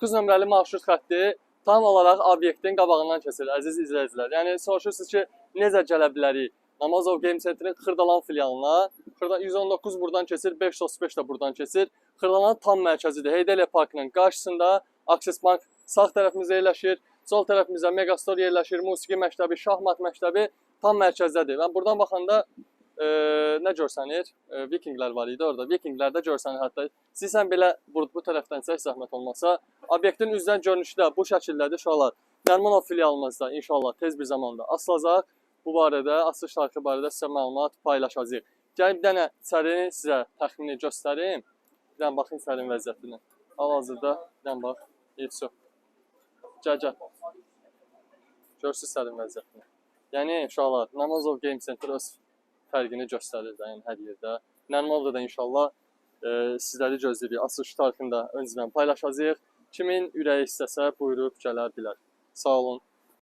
9 nömrəli marşrut xətti tam olaraq obyektin qabağından keçir, əziz izləyicilər. Yəni soruşursunuz ki, necə gələ bilərik? Namazov Game Centerin Xırdalan filialına. 119 buradan keçir, 535 də buradan keçir. Xırdalan tam mərkəzidir. Heydər Əliyev Parkının qarşısında Access Bank sağ tərəfimizdə yerləşir. Sol tərəfimizdə Megastor yerləşir, musiqi məktəbi, şahmat məktəbi tam mərkəzdədir. Və buradan baxanda nə görsənir? Vikinglər var idi orada. Vikinglər də görsənir hətta. İstəyirsən belə bu tərəfdən çək, zəhmət olmasa. Obyektin üzdən görünüşü də bu şəkildədir uşaqlar. Nərmanov filialımızda inşallah tez bir zamanda açılacaq. Bu barədə, açılış tarixi barədə sizə məlumat paylaşacağıq. Gəlin bir dənə içərini sizə təxmini göstərim. Bir dənə baxın içərinin vəziyyətinə. Hal-hazırda bir dənə bax. Yetişib. Gəl, gəl. Görürsüz içərinin vəziyyətini. Yəni uşaqlar, Namazov Game Center öz fərqini göstərir də, yəni hər yerdə. Nərmanovda da inşallah sizləri gözləyirik. Açılış tarixini də öncədən paylaşacağıq. Kimin ürəyi istəsə buyurub gələ bilər. Sağ olun.